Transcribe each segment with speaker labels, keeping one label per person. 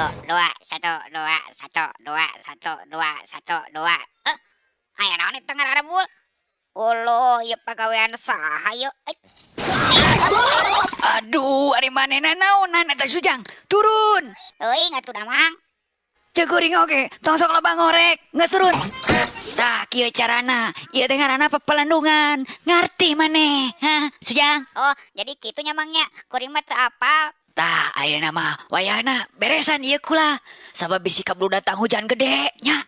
Speaker 1: 1 2 1 2 1 2 1 2 1 2. Aya naon eta ngarebul? Uluh, ieu pagawean saha ieu?
Speaker 2: Aduh, ari manehna naonan eta Sujang? Turun.
Speaker 1: Teuing atuh da, Mang.
Speaker 2: Ceuk kuring oge, tong sok loba ngorek, geus turun. Tah, kieu carana. Ieu teh ngaranna pepelandungan. Ngarti maneh, hah, Sujang?
Speaker 1: Oh, jadi kitu nya, Mang nya. Kuring mah teu apal.
Speaker 2: Tah, ayeuna mah wayahna beresan ieu kula. Sabab bisi kaburu datang hujan gede nya.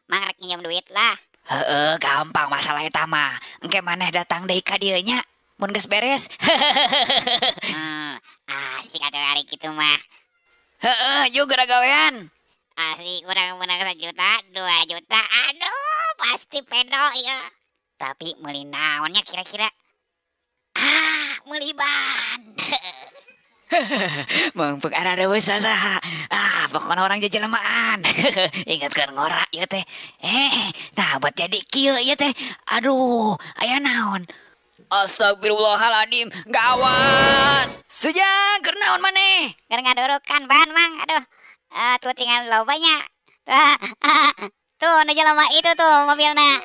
Speaker 1: Mang rek nginjem duit lah.
Speaker 2: Heeh, gampang masalah eta mah. Engke maneh datang deui ka dieu nya. Mun geus beres.
Speaker 1: Asik atuh ari kitu mah.
Speaker 2: Heeh, juga gawean.
Speaker 1: Asik urang menang 1 juta, 2 juta. Aduh, pasti pedo ya. Tapi meuli naonnya kira-kira? Ah, meuli ban.
Speaker 2: Mangpek arareuweus saha. Ah, pokona orang jejelemaan. Ingatkeun ngora ieu teh. Nah buat jadi kieu ieu teh. Aduh, aya naon? Astagfirullahaladzim, gawat. Sujang, keur naon maneh?
Speaker 1: Keur ngadurukan ban, Mang. Aduh. Tuh tinggal lobanya. Tuh, nu jelema itu tuh mobilna.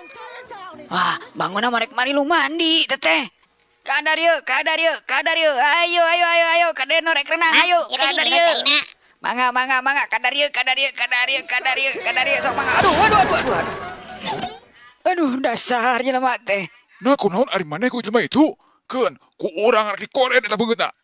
Speaker 2: Wah, bangunna marek mari lu mandi, teteh. Kadar yeuh, kadar yeuh, kadar yeuh. Ayo, ayo, ayo, ayo, kadar nu rek renang, ayo,
Speaker 1: Ieu teh
Speaker 2: kadar
Speaker 1: minum
Speaker 2: yeuh.
Speaker 1: caina.
Speaker 2: Mangga, mangga, mangga, kadar yeuh, kadar yeuh, kadar yeuh, kadar yeuh, kadar yeuh, sok mangga. Aduh, aduh, aduh, aduh, aduh. Aduh, dasar jelema teh.
Speaker 3: Nah, kunaon ari maneh ku jelema itu? Keun, ku urang rek dikoret eta beungeutna.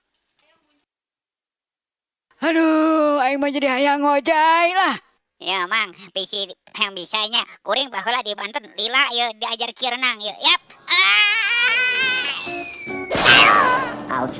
Speaker 2: Aduh, aing mah jadi hayang ngojay lah.
Speaker 1: Ya, Mang, bisi yang bisanya kuring baheula di Banten lila ieu diajar kieu renang ieu. Yap. Ah!
Speaker 4: Ouch.